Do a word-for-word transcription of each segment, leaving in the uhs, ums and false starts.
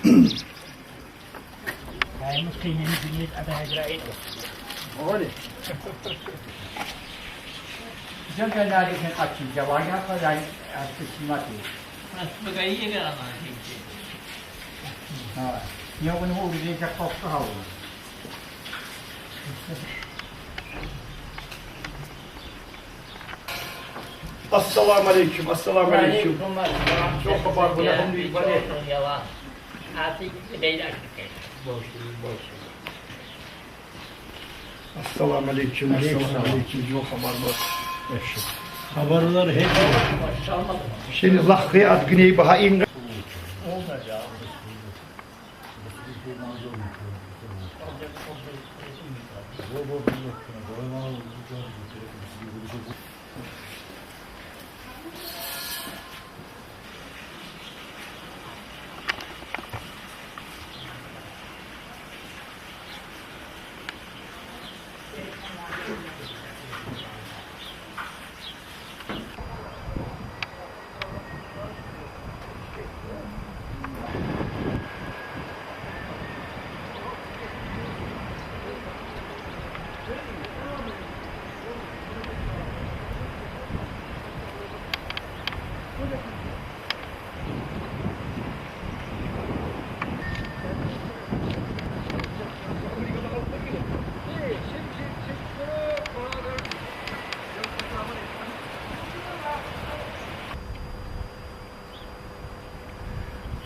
Kaymış kıymetini bilmeyiz, Adana Hecra'yı. Öyle. Güzel gönderdi sen kaçınca, var ya, falan, artık şimdi atıyor. Nasıl bakayım ya, ben anlatayım ki. Ha. Ya bunu bu bize korktu ha oğlum. Assalamu alaikum, assalamu alaikum. Çok kabar bu ne hamdi bari. Yalan. Artık beyler. Boş, boş. Assalamu alaikum, assalamu alaikum. Çok kabar bu. Haberler hep. Şimdi lahkı at güney baha in. Olmadı abi.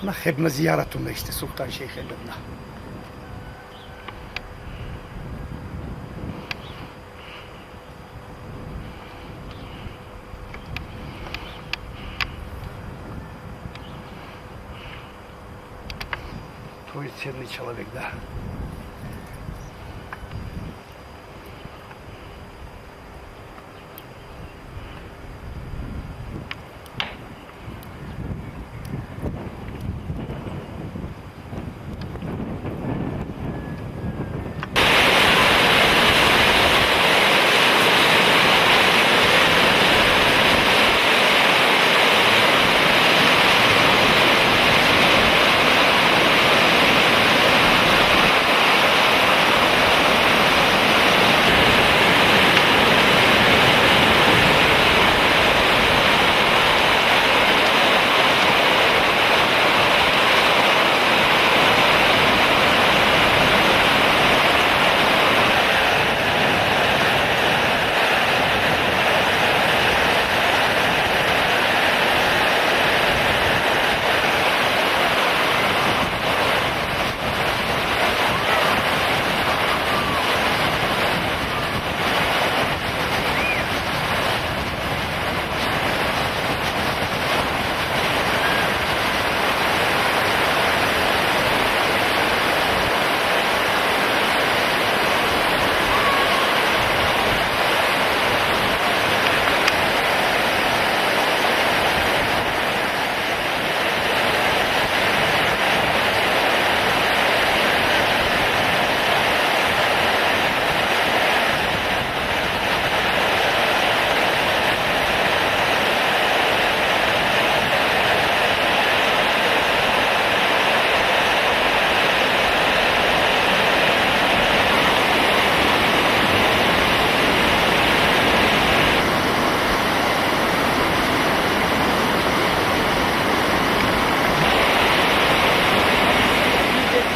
Ana hepna ziyaretunda işte Sultan Şeyh Elbetna. Toy Çerni Çalabek da.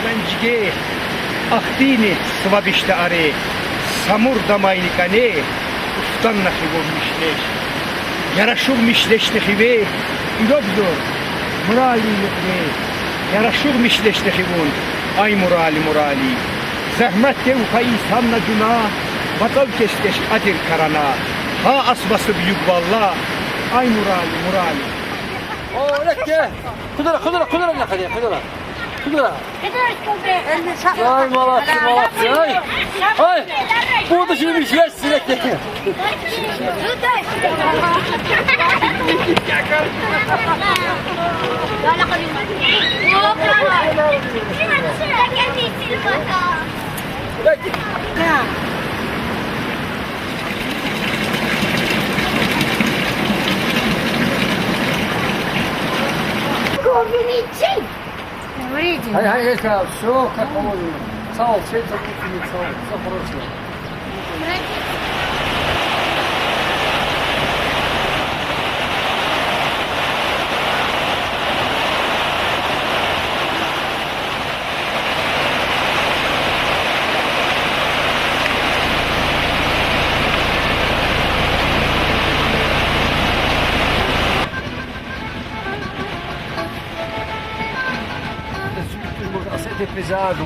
Менджиге ахтини свабишта аре, самур дамайни кане, уфтан нахи вон мишлеш. Ярашу мишлеш нахи ве, илобзор, мурали нахи ве. Ярашу мишлеш нахи вон, ай мурали, мурали. Захмат те уха инсан на джуна, батал кештеш адир карана. Ха асбасыб юг валла, ай мурали, мурали. О, лек те. Кудура, кудура, кудура, не ходи, кудура. Кудура. Ай, молодцы, молодцы, ай. Ай, будущий мишлеш, лек те. Говорит, Хай, хай, это все как положено. Сало, цвет, все хорошее. Muito pesado.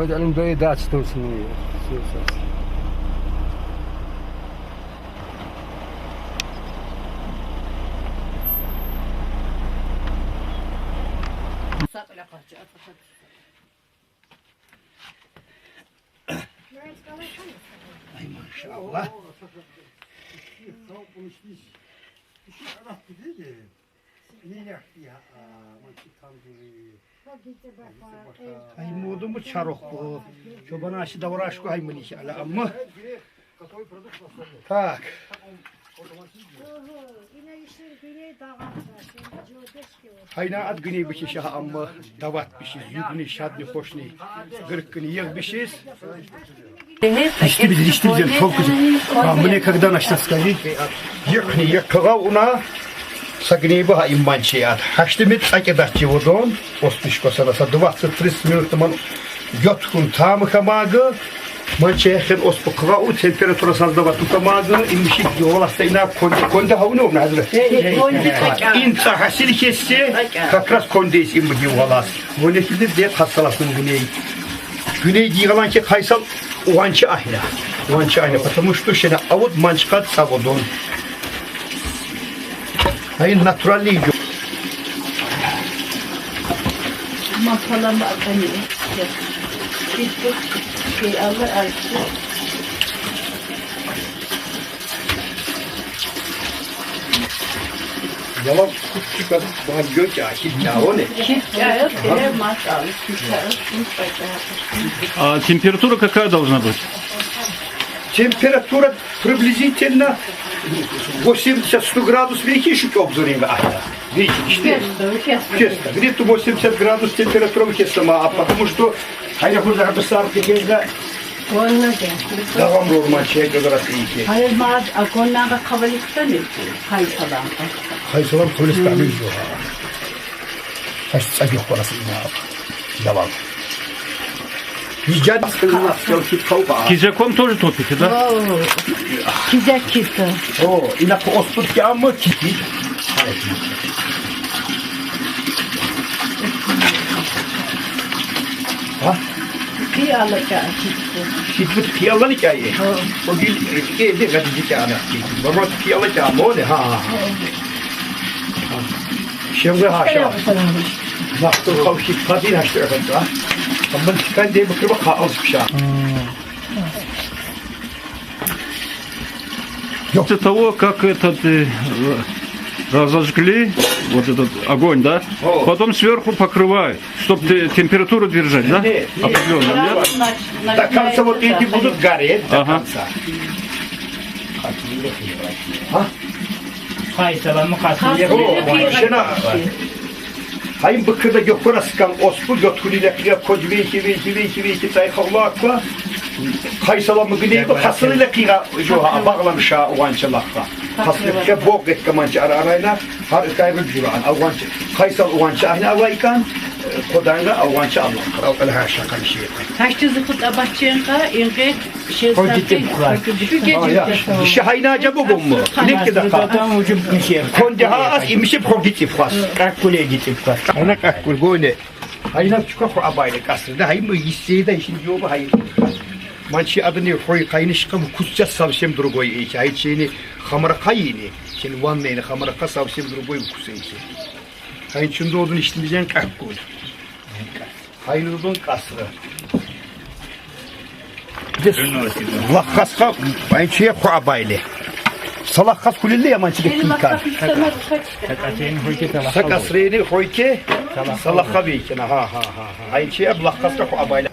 Öyle elimde daha çıtır olsun diye. Ay maşallah. Ay modumu çarok bu. Çoban aşı davraşku ay mıni ala amma. Tak. Hayna at güney bir şey şaha amma davat bir şey, yükünü şadni hoşni. Gırk günü yığ bir şey. İşte biz işte bize çok güzel. А мне когда начнут скажи? Yıkni yıkığa una sagnebi ha imman çeyat. Haştı mit ake da çevodon. Ospişko sana sa двадцать-тридцать минут man götkün tamı kamagı. Манча яхин оспу кыга у температура создавать у камазы, и мыши юваласта ина конде, конде хауны обна хазры. Конде така. Инца хасил хессе, как раз конде из им ювалас. Вон эхилди де хасаласын гуней. Гуней дийгалан ке хайсал уанчы ахина. Уанчы ахина, потому что шена авуд манчкат саводон. Ай натуральный. Maşallah, bak, hani, işte, bir şey alır, alıştı. Yalan kutçuk atıp bana gök ya, hiç ya, o ne? Hiç ya, yok, öyle maşallah, hiç ya, yok, hiç bak ya. А температура какая должна быть? Температура приблизительно восемьдесят-сто градус, видите, еще обзорим, а, видите, işte. Где-то восемьдесят градус температура выкислама, а потому что, а я уже написал, где-то Onunla da. Devam normal şey kadar iyi ki. Hayır, maaz, akonnağa kavalikten mi? Hayır, falan. Hayır, falan, polis kahve yok. Kaç sayı yok parası ya. Devam. Виждят, скажем, что тут толпа. Кизяком тоже топите, да? О, кизяк киса. О, и на оспут ямы кипит. А? Пиала киса. Кипит пиала не кай. О. О, гил, э, э, гади киана. Бабат пиала киа, моне, ха, ха. Şimdi haşa. Nasıl kavşik kadın haşa kadar. Ama çıkan diye bakır bak, ha, az bir şey. После того, как этот, э, разожгли, вот этот огонь, да? О. Потом сверху покрывают, чтобы температуру держать, да? Нет, нет. Определённую, нет? До конца вот эти будут гореть, до конца. А? Хай саламы хасмы. О, машина. Hayın bıkkıda gökbara sıkan ospu, götkülüyle kıya koc veyki, veyki, veyki, veyki, tay kavla akva. Kaysalamı güney bu, kasılıyla kıya, jo, bağlamış ha, uançı lakva. Kasılıkka bok et kamançı ara arayla. Гьар икӀай руьгь жуьре, ан авгъанчи, къайсал авгъанчи, агьни авай кӀан, э, къоданга авгъанчи алакъра, эл гьар шакъан шей. Гьашти зихут абаченкъа, инкъе шел Хонти сапи, тип хвас. Шу геже Ая, геже. Ши гьайна жабу буму? Лекке да ка. Там уже не сервис. Хонти гьа аз имиши хонти тип хвас. Къакъуле гитип хвас. Ана къакъул гойне. Гьайна чука ху абайле касрда, гьайма йиссейда ишин жоба гьай. Манчи адани хой къайнишкъам кусча совсем другой эйчи. Гьай чини хамра къайини. Чин ваннейни хамра къа совсем другой вкус эйчи. Гьай чун додун иштимизен къакъул. Гьай нудун касра. Де лахъаска, гьай чи ху абайле. Салахъас кулилли яман чи де килкан. Са касрени хойке, салахъа вейкена. Гьа, гьа, гьа, гьа. Гьай чи лахъаска ху абайле.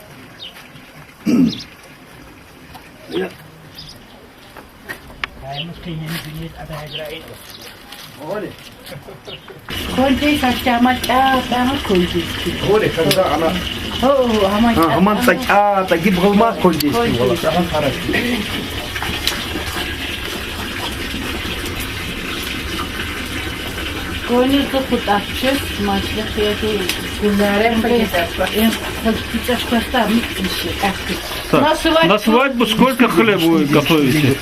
Кончей сачама ча, ча кончей. Оре, когда она О, о, гьаман. Гьа, гьаман са ча, та гиб гъылма кончей. Кончей. Вала, сагъан хараш. Гонир ду хутӀахчис, машлихъ яду. Гулларен хъуьтӀа. Эн хъуьтӀа шкоста микъ иши, ахти. Так, на свадьбу сколько хлеб вы готовите?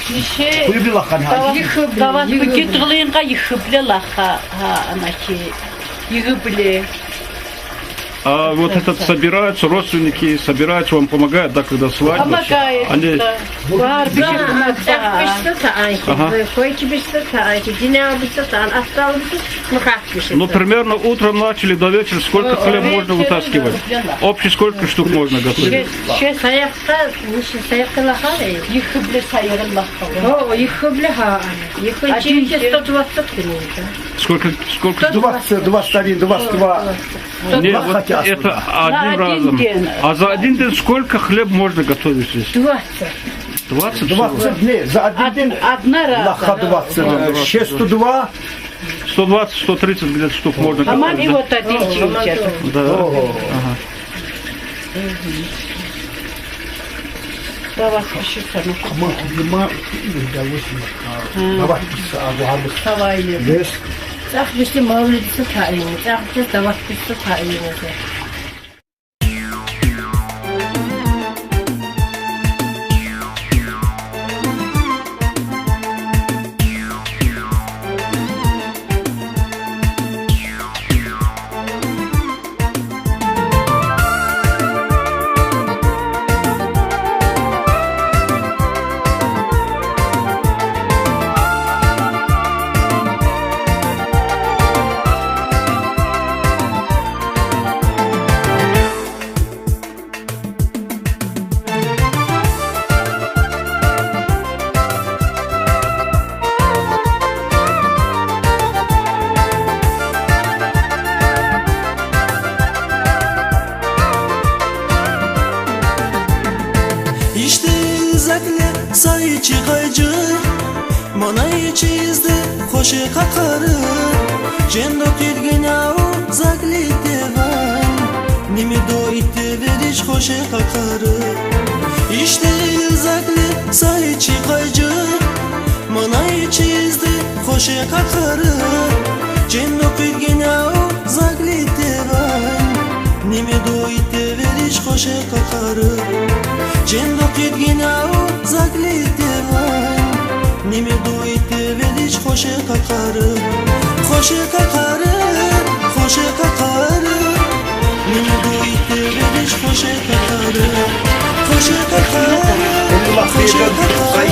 Ише Хъуьби лахъан гьа. Дават, дават букет гъилин къа йихьибле лахъа, гьа, ана чи, йигъибле. А вот этот собираются, родственники собираются, вам помогают, да, когда свадьба? Помогает, да. Они да. Бар биши. Ага. Койки биши, динар биши, астал биши, мухах биши. Ну, примерно утром начали до вечера, сколько хлеб можно вытаскивать? Общий сколько штук можно готовить? Ше, ше саякъа, неше саякъа лахъа? Йихьибле саякъа лахъа. О, йихьибле гьа. Йихьинчи сто двадцать гривен. Сколько, сколько? Двадцать, двадцать один, двадцать два. Нет, вот это одним разом. А за один день сколько хлеб можно готовить здесь? Двадцать. Двадцать дней, за один день. Одна раз. Лахъа двадцать, э, шесть сто два. Сто двадцать, сто тридцать где-то штук можно готовить. Гьаман и вот один день. Да. Ага. Давай, пиши сама. Ama klima da восемь. Давай, писа, а, Давай, не. Yes. Цах бишти мавлидиса таин, цах бишти дават бишти таин. Иште закле сай чи къайчы, мана ичизде хоши къакъары. Чендо къидгиняу закле теван, нимидо итте вериш хоши къакъары. Иште закле сай чи къайчы, мана ичизде хоши къакъары. Чендо къидгиняу закле теван, нимидо итте вериш хоши къакъары. Чендо къидгиняу закле теван, нимидо итте вериш хоши къакъары. Хоши къакъары, хоши къакъары. Нимидо итте вериш хоши къакъары. Хоши къакъары, хоши къакъары.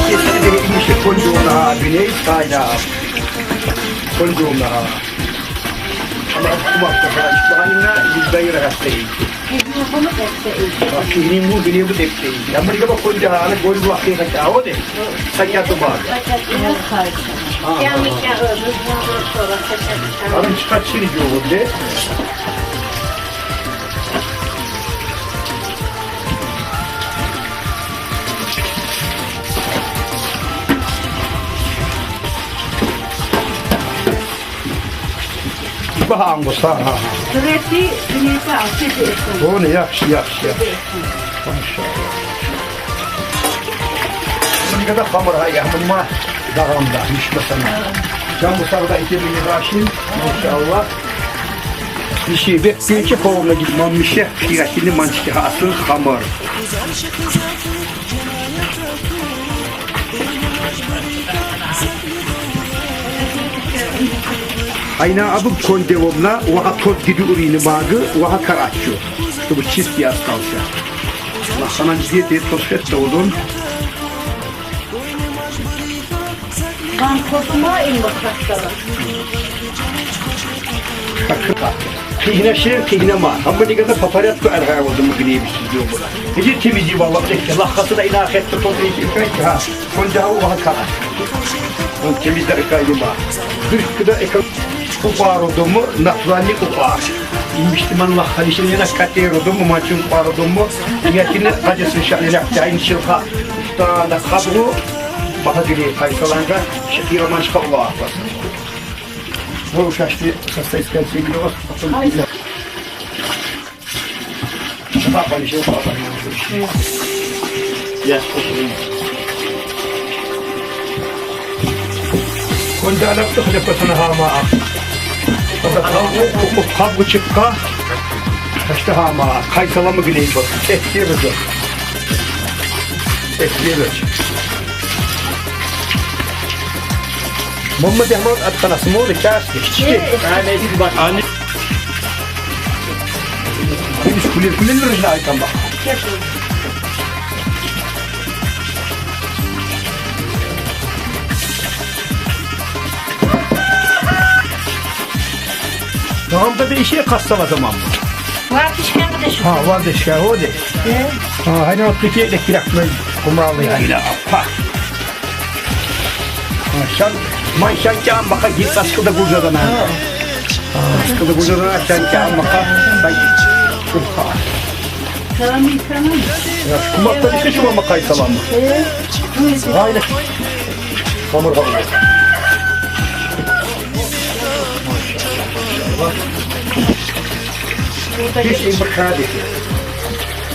Кайна. Кольдуна. Ama kumakta falan işte aynı yüzde yirmi hasta eğitim. Bak, şimdi bu bile bu tepki. Ya, bu da bak, koydu, hani, gol bu, hakikaten, ha, o de. Sen ya, tu bak. Ha, ha, ha. Hanım çıkart şimdi, diyor, o de. Baha angusta, ha, ha. Sıreti, güneşe ateş etsin. Doğru, yahşı, yahşı, yahşı. Maşallah. Şimdi de hamur, ha, ya, bunma dağımda, hiç mesela. Can bu sırada ekibini başlayayım. Maşallah. Bir şey bekleyici kovma gitmem bir şey. Kıyakini mançiki asıl hamur. Ayna abuk konde omna, vaha tot gidi urini magı, vaha karaçu. Bu çift bir askalsa. Lahana diye de tosfet de odun. Lan kosuma in bak hastalar. Kihne şir, kihne ma. Amma ni gada paparat ko arha odun gine bir şey yok. Gidi temizi valla pek lahasına ina hette tot iki pek ha. Konca hava kara. On temiz de kaydı ma. Bir kıda eka kupar odun mu, naturalni kupar. İmiştiman la halişin yana kater odun mu, maçın kupar odun mu. Niyetini acısın şahane yaptı aynı şılka. Usta da kadro. Baha gire kaysalanca şıkıra maşka Allah. Bu şaştı sasa iskensin bir de bak. Bak, bak, şey, bak, bak. Yes. Konda alak da hadi patana hama. Kab bu çıkka. Kaçtı hama. Kaysalamı güney bak. Ettiği bak. Ettiği bak. Мама дяхмал аткана смолы части. Ani bak. Ani. Kulis kulis kulis bir şey aytan bak. Tamam da bir işe kassala zaman mı? Var kişken de şu. Ha, var da işte o de. Ha, hani o peki de kiraklı kumralı ya. Aynen. Ha. Şan, man şan kağın baka git askıda Burca'dan ha. Askıda Burca'dan şan kağın baka. Ay. Tamam, tamam. Ya şu kumakta işte şu mama kaysalan mı? Aynen. Hamur hamur. Hiç bir kağıt.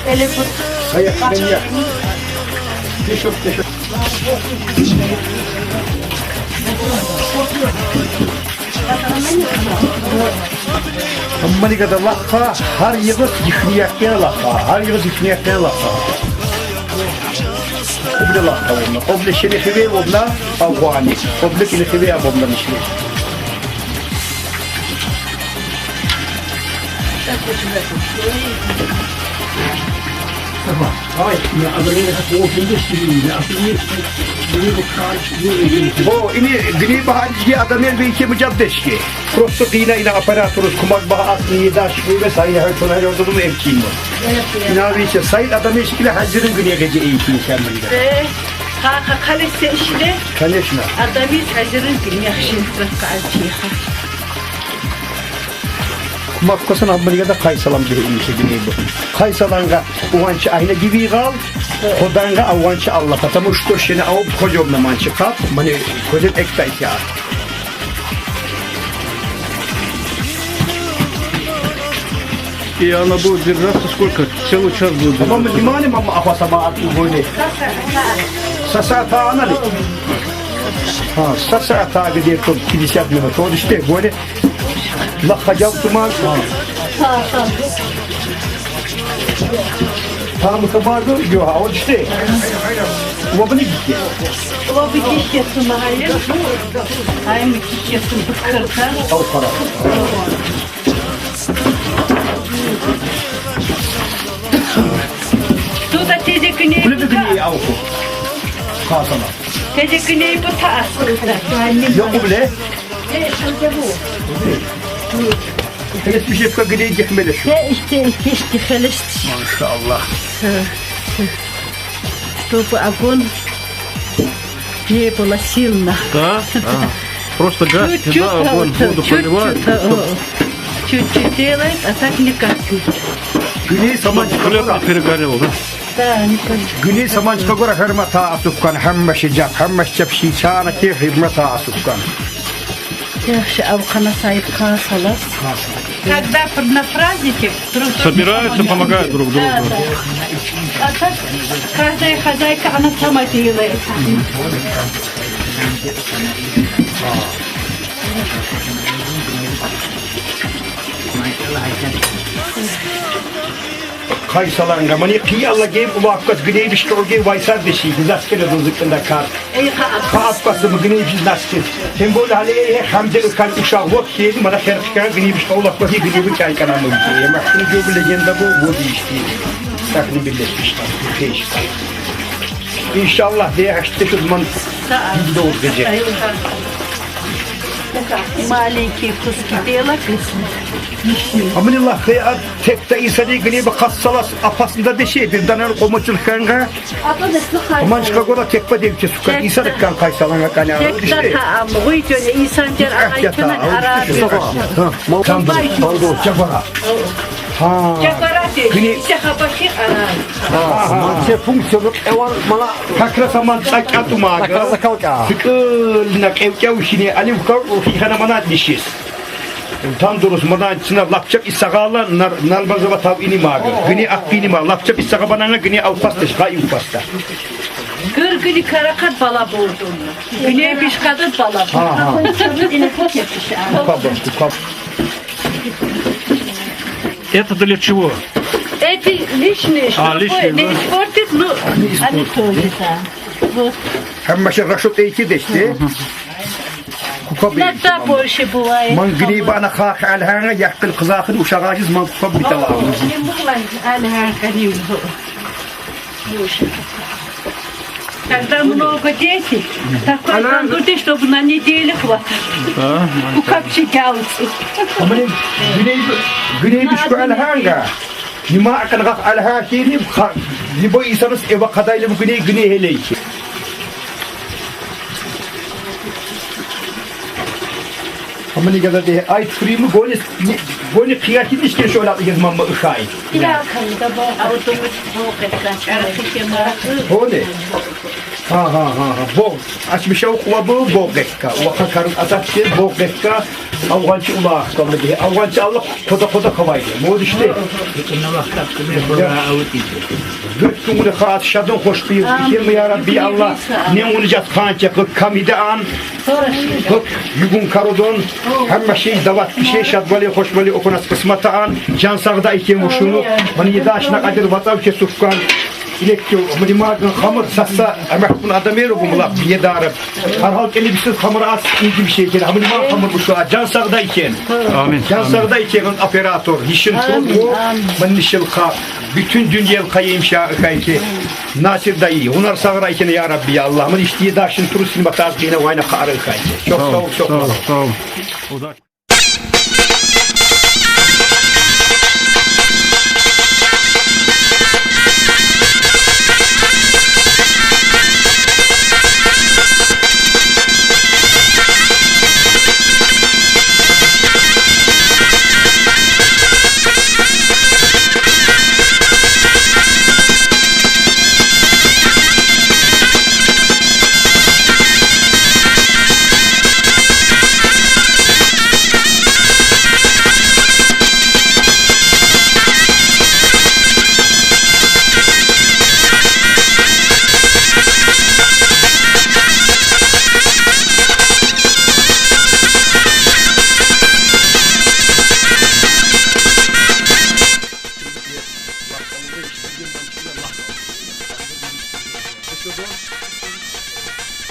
Ele tut. Hayır, ben ya. Teşekkür, teşekkür. Amma ni gada laha, har yılı dikniyakya laha, har yılı dikniyakya laha. Oble laha omna, oble şeni hive omna, Afgani, oble kini hive omna nişni. Tamam. Ay, ya adamın ortunda şimdi ya. O ini güney baharcı adamı bir iki mıcap deşki. Prosto kıyına ina aparaturuz kumak baha at niye daş ve sayı her sonra yolda mı evkiyim mi? İna bir şey sayın adamı eşkile hazırın güneye gece eğitim kendini. Ve ha ha kalesi işle. Kalesine. Adamı hazırın güneye şimdi kalçıya. Kumak kosan Amerika'da kaysalan bir işe güney bu. Kaysalanga uvançı ayna gibi kal. Kodanga uvançı Allah. Потому что şeni avup kocam namançı kap. Mani kocam ekta iki at. И она будет держаться сколько? Целый час будет держаться. Ama limani mama apa sama artık böyle. Sasa ta anali. Ha, sasa ta gidiyor pятьдесят минут. O işte böyle. La hacam tuman. Ha. Tamam, kabardı. Yok, o işte. Babını gitti. Babı kişi sunayım. Ay mı kişi sun kırka. Al para. Tuta teze kine. Kulübü günü al. Kasama. Teze kine bu ta asıl. Yok bile. Hele bir şey kadar gidecek mi de şu? He işte işte işte hele işte. Maşallah. Чтобы огонь не было сильно. Да? А. Просто газ, да, огонь, воду поливают, чтоб чуть-чуть делает, а так не каснет. Güney Samançık'a göre. Перегорел, да? Да, не каснет. Güney Samançık'a göre hırma ta asufkan, hırma şicap, hırma şicap şiçana ki hırma ta asufkan. Yaxşı, avqana sahip qalsalar. Когда на празднике друг другу. Собираются, помогают друг другу. Да, да. А так каждая хозяйка, она сама делает. Кайсаланга, мани кияла геб улаккас гневишка оге вайсар деши, гизаскере дозыкында кар. Эй, ха, ха, апкасы мы гневиш наскет. Тем более, али, э, хамде кан ушак вот хели, мана херчка гневишка улаккас гневишка чайкана мы. Э, махтын гёб легенда бу, вот ишки. Так не билешишка, пешка. İnşallah diye haştı kızman. Doğru gece. Маленький куски тела кыс. Амнилла хэ а текта исари гни ба кассалас апасында деши бир данар комочул ханга. Аманчка гора текпа девче сука. Исарыккан кайсаланга каня. Текта та ам гуй жёне исанчар ай чана араби. Чабара. Ха. Чабара де. Гни. Исе хабаши ара. Ха. Манче функция эван мана. Как раз аман чакату мага. Сыкылна кевкев шине алив кав хихана манат дишис. Там дурус мадан чина лапчап исагала нарбазова тав инимага. Гни ак инима лапчап исагабананга гни алпастыш га юпаста. Гыр гни каракат бала болдун. Гни бишкадат бала. Ха ха. Кабы кабы. Это для чего? Эти лишние, а, чтобы лишние, не да? Испортить, ну, они тоже, да. Вот. Хаммаша рашут эйки дешти. Кука бей. Иногда больше бывает. Ман грибана хах алханга яккыл кызахын ушагажыз ман кука битала. Алханга не. Когда много дети, такой продукты, чтобы на неделю хватает. У капчи галцы. Аманин гриб гриб ишко алханга. Нима акъыргъахъ алгьа хьири, ха, либо исанус эва хъадайлив гуни, гуни гьелейки. Амани гада де, ай, туфрими гони, гони хъия хьири шкер шола гезман ма ихай. Ила калда бо, автобус бо, кесан, чара хикема. Гони. Ха, ха, ха, ха. Бо, ачмишав къула бо, бо гекка. Ва ха карн атат ке, бо гекка. Авгъанчи ула ахталды би. Авгъанчи алла кода кода кавай. Мод иште. Гетин вакът акътыны бора авут иди. Гет кунгуна хат шадын хош би. Кем я Рабби Алла. Не уну жат ханча кы камиде ан. Кы югун карудон. Хамма шей дават, шей шадвали, хошвали окунас кысмата ан. Жан сагъда икен ушуну. Мани дашна къадир ватав ке суккан. Илек ки, муримагын хамыр саса, амакпун адам эру бу мулак, бие дарып. Гьар гьал кели бисиз хамыр ас, инги бир шей экен. Муримагын хамыр бу шу, жан сагъда экен. Амин. Жан сагъда экен оператор. Ишин турду. Ман ишил ха, бютюн дюнья ха емша кайки. Насир дайи, гьунар сагъра экен, я Рабби, я Аллагь. Ман ишти дашын туру син батаз гина вайна къары кайки. Чок сав ол, чок сав ол, сав ол.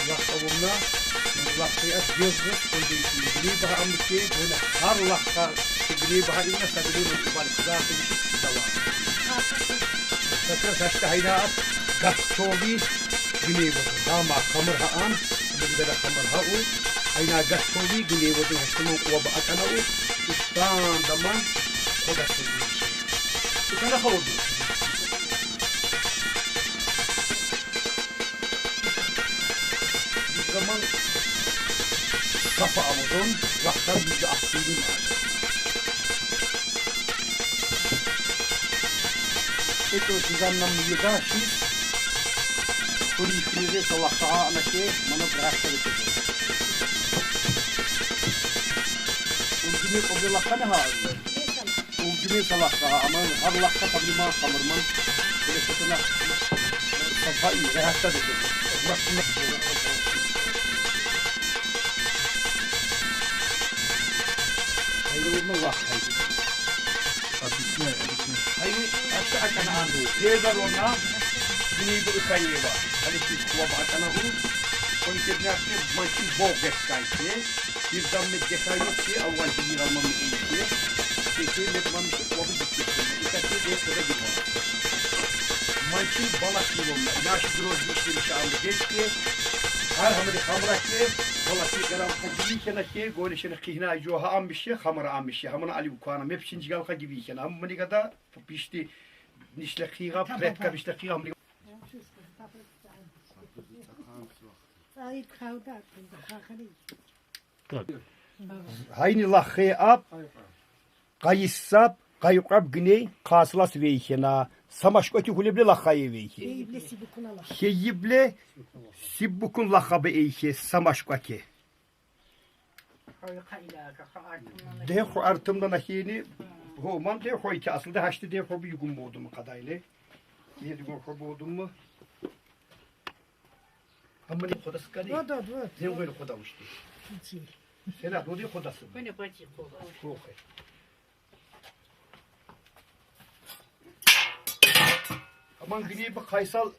Лахъавумна, лахъавият гезгъис, къойдайсин, гриб гьа амки, гьуна гьар лахъа, гриб гьа инна сабили мутбан, гзаф иши дава. Такыр сашта гьайнаат, гатчови, гриб, гьама, хамыр гьа ан, биндера хамыр гьа у, гьайна гатчови, гриб, гьаштаман къуба акъана у, устан даман, къодасин. Устан да хавурду. Бир заман сапа амудун, вахтар бизде ахсыйдым. Ето сизаннам еда шиз, хури хуризе салахтаха анаке, мана бирахта бетеде. Улгине къобелахтане ха. Улгине салахтаха, ама гьар лахта таблима хамырман. Берекетуна сапа и, рагьатта бетеде. Бахтуна. Hayırlı olma vakti. Hayırlı, hayırlı. Hayırlı, aşağı akana andı. Zerre ona, güneyde ıkayeva. Hani siz kuva bakana bu. Onu ki ne yaptı? Maçın bol geçkaydı. Bir zahmet detay yok ki, Allah bilir almamı iyi ki. Peki, ne zaman bir şey oldu, bitti. Ikattı, zerre kuva girmez. Maçın balak yolunda. Yaşı droz işlemiş aldı geçti. Her hamile hamura ki, balak bir karar gibi, kena ki, gole şene kihna, jo ha amişi, hamura amişi. Hamına ali ukana, mep şinci galka gibi kena. Hamına kada pişti, nişle kıyga, pretka, nişle kıyga, hamına. Hayni lahı ap, kayıssap, kayıkap güney, kaslas veyhena, samaşko ki huleble lahayı veyhe. Heyible sibukun lahayı eyhe, samaşko ki. Deho artımdan ahini, ho man deho ki asıl da haştı deho bir yugun boğdum kadaylı. Bir yugun ho boğdum mu? Ama ne kodası kadar? Voda, voda. Ne böyle kodamıştı? Sela, o diye kodası mı? Böyle bacı koda. Yok. Aman güney bir kaysal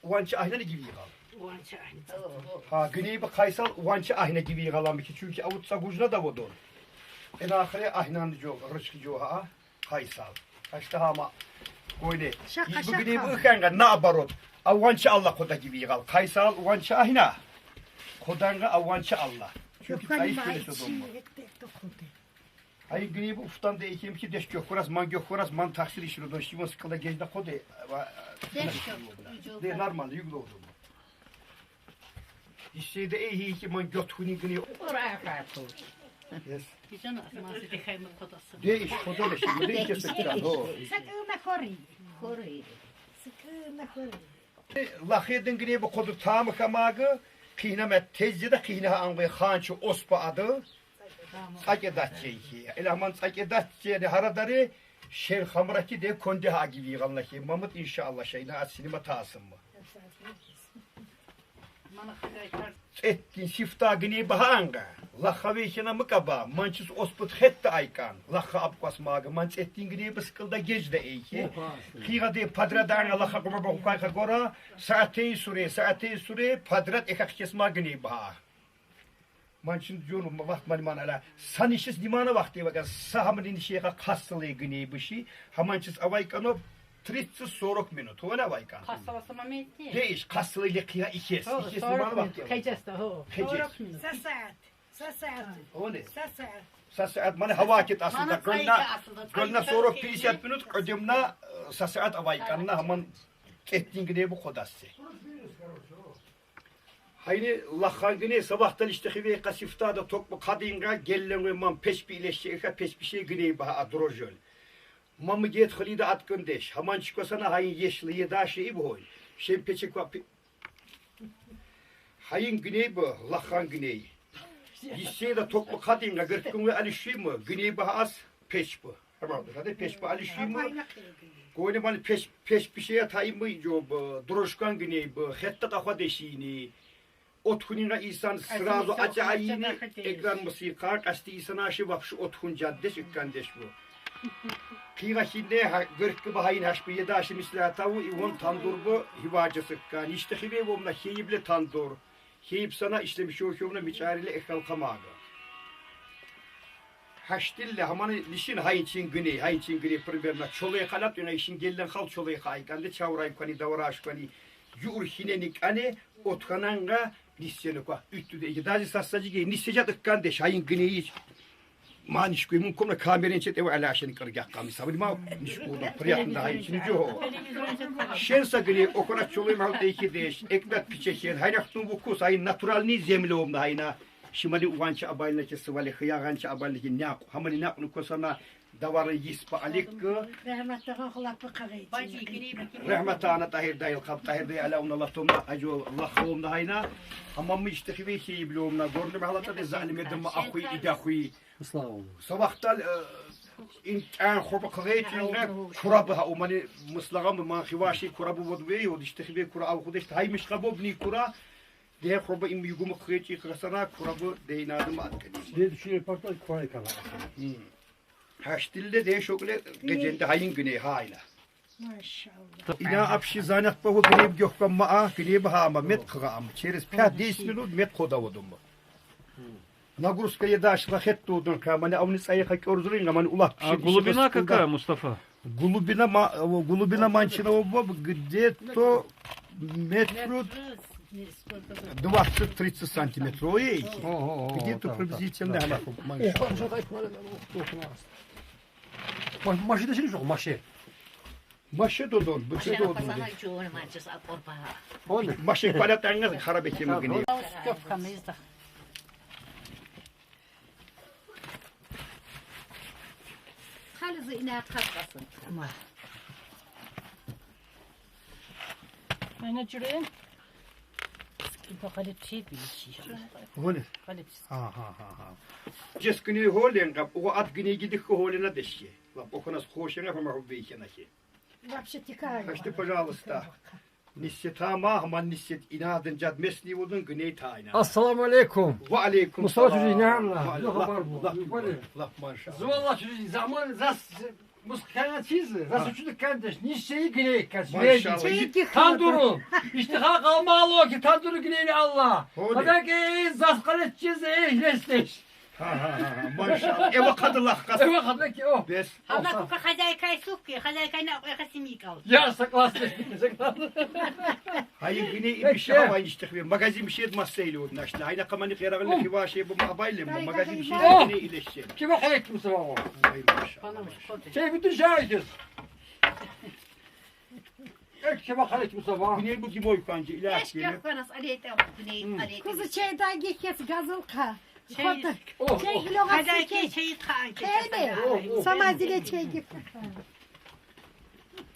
uvançı ahneni gibi yıkal. Uvançı ahneni. Ha, güney bir kaysal uvançı ahne gibi yıkalan bir ki. Çünkü avutsa gucuna da vodon. En ahire ahnandı jo, rıçkı jo ha. Kaysal. Kaçta ama koyne. Şaka, şaka. Güney bu ıkanga nabarot. Avançı Allah koda gibi yıkal. Kaysal uvançı ahna. Kodanga avançı Allah. Çünkü kayıp böyle sodun mu? Hayır, güney bu uftan da ekim ki deş gökhoras, man gökhoras, man taksir işin odon, şivan sıkılda gecde kode. Deş gök, de normal, yüklü oldu. İşte de ehi ki man göt huni güney. Oraya kayıp oldu. Yes. Güzel atması dikayımı kodası. De iş, koda da şimdi, de iş sıktan, ho. Sakın da kori. Kori. Sakın da kori. Lahedin güney bu kodu tamı kamagı, kihnamet tezce de kihna angı hançı ospa adı. Tsake datçe ki. Ela man tsake datçe de haradari şer hamraki de konde ha gibi yıkanla ki. Mamut inşallah şeyine at sinema tasın mı? Ettin sifta güney bahanga. La haveyşena mı kaba? Mançız osput hette aykan. La ha apkwas maga. Manç ettin güney bıskılda gecde eyki. Kıga de padra danga la ha kuma ba hukayka gora. Saatey sure, saatey sure. Padrat ekak kesma güney baha. Mançın diyorum, vaht mani mana la. Sanişis nimana vakti baka. Sahamın inişe ka kassalı güney bışı. Hamançız avaykano тридцать сорок минут. Ho ne avaykan? Kassalı mı etti? Değiş, kassalı ile kıya ikes. Ho, ikes nimana vakti. Kecesta ho. Kecesta. Sa saat. Sa saat. O ne? Sa saat. Sa saat. Mani hava kit aslında. Gönna, gönna сорок пятьдесят минут. Ödemna sa saat avaykanna haman ettin güney bu kodası. Hayni lahan güney sabahtan işte hive kasifta da tokma kadinga gellen ve man peş bir ileşe ka peş bir şey güney baha adrojol. Mamı get hali da at göndeş. Haman çıkosana hayin yeşli yeda şey bu hoy. Şen peçe kwa pe-, hayin güney bu, lahan güney. Yisse da tokma kadinga gırkın ve alışıyor mu? Güney baha az peş bu. Ama hadi peş bu alışıyor mu? Koyne bana peş, peş bir şey atayım mı? Jo bu, droşkan güney bu. Hetta da hua deşini. Otkuninga insan сразу aça ayini ekran mısıka, kasti insan aşı vapşı otkun caddeş ikkandeş bu. Kıyga şimdi ha, gırk gibi hayin haş bir yedi aşı misli hatavu, ivon tandur bu, hivacı sıkkan. İşte hibe bomla heyip le tandur. Heyip sana işlemiş o şovuna miçarile ekal kamaga. Haştille hamanı nişin hayin çin güney, hayin çin güney примерно. Çolay kalat yöne işin gelen hal çolay haykan de çavray kani davraş kani. Yur hineni kani otkananga niseni kwa. Üttü de iki dazi sassacı ge nisecet ikkandeş hayin güneyi. Maniş kuy mumkum da kamerin çet eve alaşın kırgak kami sabır ma niş kudu priyatın da hayin çin jo. Şen sa güney okona çolay mal de iki deş. Ekmek piçe şen haynak tun vukus hayin naturalni zemli omda hayna. Şimali uvançı abalnaki sıvali hıyagançı abalnaki nyak. Hamani nyak nukosana. Davarı yispa alik. Rahmet ağa hılap kavay. Rahmet ana Tahir dayı, kap Tahir dayı ala una la tomna, ajo la xolum da hayna. Ama mı işte hive şey bile omna. Gördüm halata de zalim edim akhuy ida akhuy. Sabahtan in an hopa kavay çinga kura bu ha umani mıslağa mı man hivaşi kura bu vod ve yod işte hive kura av kudeş taymış kabobni kura. Де хурба им югуму хычи хасана курабы дейнадым аткани. Следующий репортаж Курай канала. Хаштилде де шокле гедженде хайын гыне хайла. Maşallah. Ина апши занят павы гыне б гёхкам ма а, гыне б хама мет кыгам. Через пять-десять минут мет кода водум. Нагрузка еда шла хет тудун ка, мане авны цайха кёрзурин, мане улап А глубина какая, Мустафа? Глубина, ма- э, глубина манчина оба где-то метру двадцать-тридцать сантиметров. Ой, где-то приблизительно. Маши de şey yok, maşi. Маши додон, бычы додон. O ne? Маши палятанга харап этеми гыне. Stopkamızda. Halısı inat katmasın. Ama Aynı cüreğin. bu kadar şey bir şey. Гыне. Kalip. Ха ха ха ха. Жес гыне холен кап, уго ат гыне гидих холена дешке. Лап оханас хошена хама хуббейхена хе. Вообще текает. Хашты, пожалуйста. Нисет ама, хаман нисет инадын жад местный болдун гыне тайна. Ассаламу алейкум. Ва алейкум Мустафа салам. Чужи, не Ва амна? алейкум. Yok var bu. Лап, Böyle. Лап, машалла. Звала Чужи, zaman zas muskana çizi. Zas uçuduk kardeş. Nişseyi güney kaç. Машалла. Tanduru. İşte ha kalma alo ki tanduru güneyini Allah. Öyle. Kadar ki zas kalet çizi. Ehlesteş. Ха ха ха ха. Машалла. Эва кадылах кас. Eva kadar ki o. Бес. Ama kuka хозяйка и супки, хозяйка на ой хасимикал. Ya saklasın. Хайын гыне ибише хавайнчтых бе. Магазин бишет массейле вот нашла. Хайна камани керагын хива ше бу абайле. Магазин бишет гыне илешче. Kime kalek kimse var o? Ай машалла. Şey bütün şahitiz. Ek kime kalek kimse var. Гыне бу гимой канчы иляш Eş гыне. Gökbanas aleyte güney aleyte. Kızı çayda geçeceğiz gazılka. Şey, Foto. Oh, Çay oh. kilo Hadi gazı ki çay. Çayit Kaan Öyle. çekti. Sama zile çay git.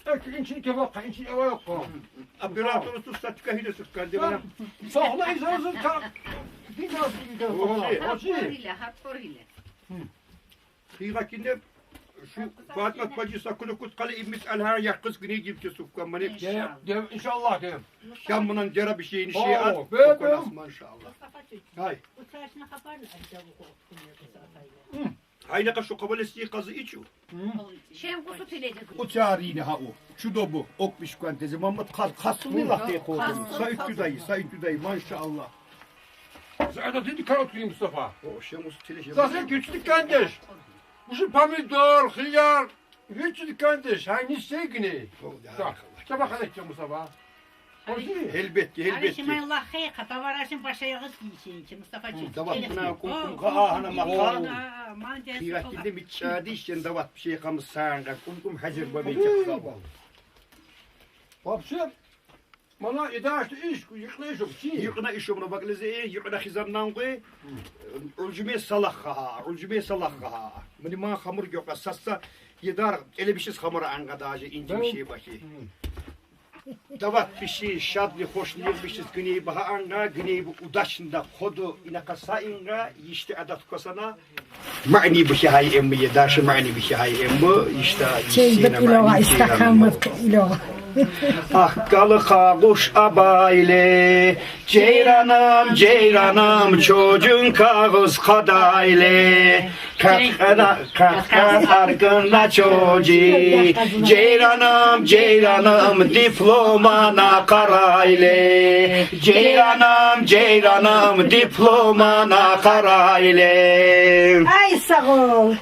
Ek inçin kebap, inçin eva yok o. Оператору тут статка хиде суккан де бана. Soğla izazın ka. Bir daha bir daha. Okey. Hapor ile, hapor ile. Хыйга кинде шу Фатмат бажи сакулу кут кале иммит алхар якыз гыне гимче суккан мане. Gel, gel, inşallah gel. Şamınan dera bir şey, şey at. Oo, böyle, böyle. Maşallah. Hay. Uçarşına kapar mı acaba bu? Hayna ka şu kabalesi kazı içu. Şen kusu tiledi. O çağrıyını ha o. Şu da bu. Okmuş kuantezi. Mahmut kas, kasını laf diye koydum. Sayın Tüdayı, Sayın Tüdayı. Maşallah. Zaten dedi kar oturayım Mustafa. O şemus tile şey. Zaten güçlük kardeş. Bu şu pomidor, hıyar. Güçlük kardeş. Hangi şey güney? Bak, işte bak hele Mustafa. O değil. Elbet ki, Hadi elbet ki. şimdi Allah hayır katavarasın başa yağız giysin ki Mustafa Çift. Davat buna kumkum ka ahana makal. Kıyakinde Mantesi bir çağdı işten davat bir şey kamış sağında. Kumkum hazır bu bir çakal. Вообще, bana idare işte iş, yıkla iş yok. Şey. Yıkına iş yokuna bak leze, yıkına hizandan koy. Ulcume salak ha, ulcume salak ha. Mını ma hamur yok, sassa yedar ele bir şey hamura anga daha ince bir şey bakı. Davat bir şey, şadlı, hoşlu bir şey, güney baha anga, güney bu udaşında kodu inakasa inga, işte adat kosana. Mani bir şey hay emmi, yedar şu mani bir şey hay emmi, işte. Çay bit ilova, istakan bit ilova. Akkalı kaguş abayle, ceyranım, ceyranım, çocuğun kağız kadayle. Kahkara, kahkara arkında çocuğu, ceyranım, ceyranım, diplomana karayle. Ceyranım, ceyranım, diplomana karayle. Ay sağ ol.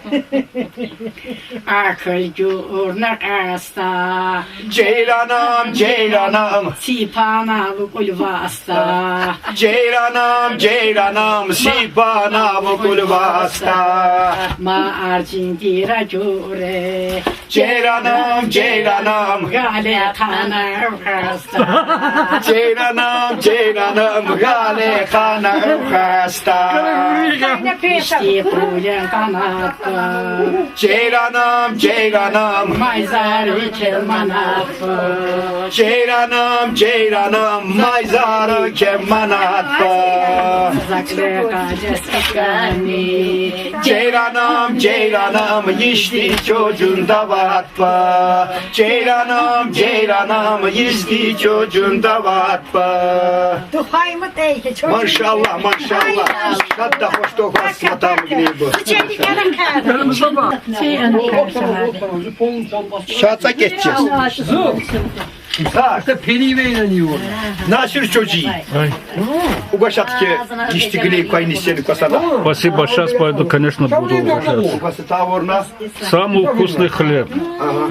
Akıl gurnak asta. Ceyranım, ceyranım. Sipana bu kulvasta. Ceyranım, ceyranım, sipana bu kulvasta. Ma arcindira cure. Ceyranım, ceyranım. Gale kana hasta. Ceyranım, ceyranım, gale kana hasta. İşte kulen kanatta. Ceyranım, ceyranım. Mayzar içer manatta. Ceyranım, ceyranım, mayzarı kemanatı. Zakre kaces kani. Ceyranım, Ceyranım, ceyranım, işte çocuğun da vatpa. Ceyranım, ceyranım, işte çocuğun da vatpa. Duhay mı değil ki? Çocuğun Maşallah, maşallah. Şat da hoş da hoş. Matam gibi bu. Çelik yarım kaldı. Yanımıza bak. Şey, Otur, otur, otur. Pol, pol, pol. Şata geçeceğiz. Zıl. Ha, İşte periyle inanıyor. Nasir çocuğu. Ugaşat ki geçti güley payını seni kasada. Спасибо, сейчас пойду, конечно, буду угощаться. Kası tavorna. Самый вкусный хлеб. Aha.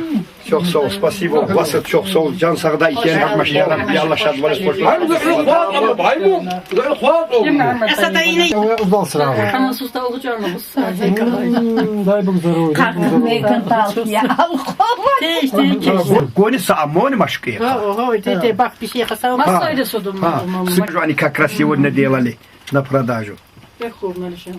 Çok sağ ol, спасибо. Vasıf çok sağ ol. Can sağda iken yapmış ya Rabbi. Allah şad var. Ay bu da kuat oldu. Ay bu. Bu da kuat oldu. Esada yine Uzal sıra abi. Ama susta olacağını bu Дай Бог здоровья. Kalkın meykan talk ya. Goni sa amoni maşkı ya. Oho, de, de, bak bir şey kasam. Masayla sodum. Ha, sık şu an как раз сегодня делали на продажу. Pek kurmalı şey.